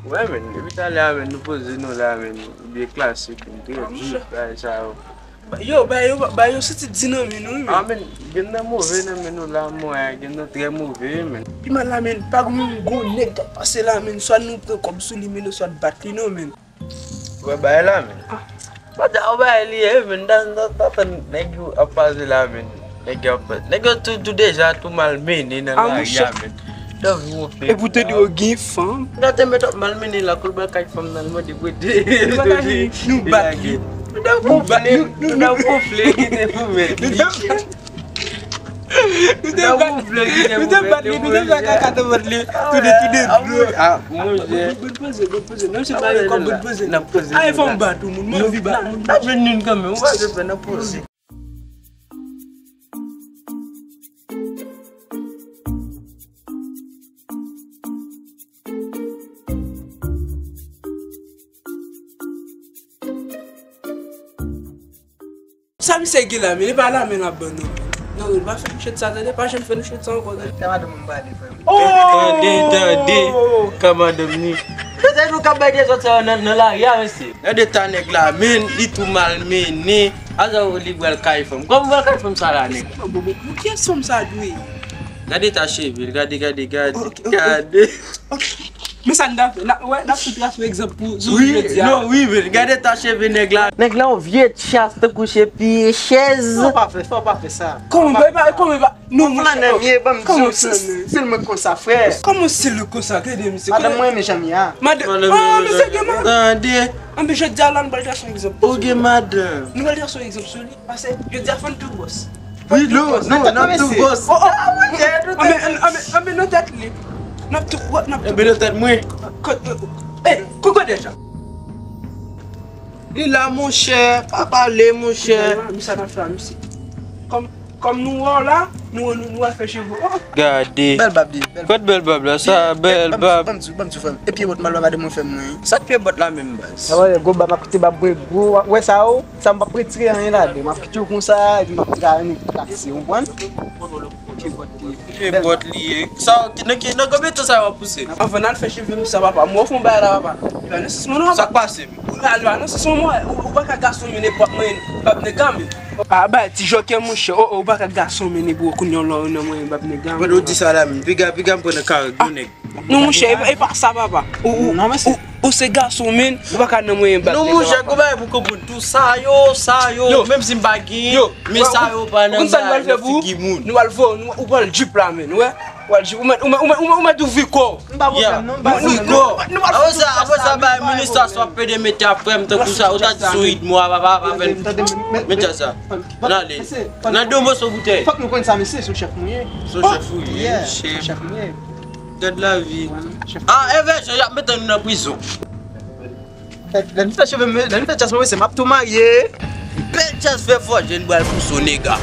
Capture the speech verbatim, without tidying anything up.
Wè, men, depi talè a, men, nou poze nou la, men, byen klasik, men, trè di, bagay sa yo. Yo, ba yo, ba yo soti di nan men nou, wi, men. Ah, men, gen nan move nan men nou la, mwen, gen nan trè move, men. Pi mal la, men, pa gen yon nèg k ap pase la, men, swa nou pran kòb sou li, men, swa bat li, non, men. Wè, bay la, men. Ah. Pata ou bay li, eh, men, dan, dan, dan, dan, nèg yo ap pase la, men. Nèg yo ap, nèg yo tou, tou deja, tou malmennen nan lari a, men. Tanvi wonfle. E pou te di yo gen fanm. Nan te met ap malmennen la, kou l bay kay fanm nan, l mande pou ede. Nou bat li. Nou bat li. Nou bat li. Nou bat li, kite pou met li. Nou te bat li, nou te bat li, nou te fè kaka nan vant li. Toude, toude dlo. Ah, monchè. Bout poze, bout poze. Menm si pa gen kòb, bout poze. Ay, fò m bat ou, moun, mwen anvi bat moun. N ap jwenn youn kanmenm, ou pa bezwen fè nan poze. Sa misye gen la, men li pa la, men l ap ban non. Non, li pa fè nou chet sa, tande, pa janm fè nou chet sa ankò, tande. Fè madanm mwen pale, frè m. Oh! Tande, tande, ka madanm ni. Tande nou k ap bay dezòd sa yo nan, nan lari a, mesye. Gade ta nèg la, men li tou malmennen. Aza li pral kay fanm. Kòman pral kay fanm sa la, nèg? Bon, bon, bon, kiyès fanm sa dwe? Gade ta cheve l, gade, gade, gade, gade. Men sa n ta fè, n ap, wè, n ap tou trase yon egzanp pou, sou jodi a. Non, wi, men gade ta cheve nèg la. Nèg la yon vye tchas tankou se pye chèz. Fò pa fè, fò pa fè sa. Kòman, kòman, kòman, non, monchè, kòman sa? Si l mwen konsa, frè. Kòman si l konsa? Gade misye. Madanm mwen renmen jan m ye a. Madanm, oh, misye gen madanm. Tande. Anben, jodi a la, nou pral trase yon egzanp. Ou gen madanm. Nou pral trase yon egzanp sou li. Pase, yo di a fò n tou bòs. Wi, non, non, n ap tou bòs. Oh, oh. Anben, anben, anben, nan tèt li. N ap tou, n ap tou. Anben, nan tèt mwen. Kot, eh, koko deja. Li la, monchè, pa pale, monchè. Misye, sa n ap fè a, misye. Kòm, kòm nou wè w la, nou, nou, nou al fè cheve w. Oh. Gade. Bèl bab li, bèl bab. Kot bèl bab la, sa, bèl bab. Ban m di w, ban m di w, frè m. E pye bòt mal la, madanm mwen fè m, wi. Sa k pye bòt la menm, baz? Sa va, gwo bab, m ap kite bab bwe gwo, wè sa, o. Sa m p ap retire anyen ladan. M ap kite w konsa, epi m ap retire anyen pou kase, ou konprann? Ki bòt li ye? Sa, nan ki, nan konbyen tan sa w ap pouse? Anvan n al fè cheve m sa, papa. M ofri w yon bagay la, papa. Li pa nan sans mwen non, papa. Sa k pase, men? Li pa, li pa nan sans mwen, mwen. Ou, ou pa ka gason men nenpòt mwen, bab nèg la, men. Ah, bay ti jòkè, monchè. Oh, oh, ou pa ka gason men nenpòt kounye a, nan mwen, bab nèg la, men. Pandan w di sa la, men, piga, piga m pran nan karant gwo nèg. Non, monchè, e, e pa sa, papa. Ou, ou, ou, ou se gason, men, ou pa ka nan mwen bat nèg la, papa. Non, monchè, gon bagay pou konprann tou. Sa yo, sa yo, menm si m pa genyen, men sa yo pa nan figi moun. Nou al fè, nou, ou pral jip la, men, wè. Ou al jip, ou mèt, ou mèt, ou mèt, ou mèt ouvri kò w. M pa pwoblèm, non, m pa pwoblèm, non. Ouvri kò w. Apre sa, apre sa, bay minis sa, w ap pede mete ap frè m tankou sa, ou ta di sou ritm ou a, papa, pa fè l. Mete sa. N ale. Nan de moso boutèy. Fòk nou konn sa, mesye, se yon chèf nou ye. Se yon chèf ou ye, chèf. Gad lavi. Ah, evè, y ap mete nou nan prizon. Lè nou fè cheve m, lè nou fè tchas mwen, se m ap tou marye. Bèl tchas fè fò, jèn bral pou son nega.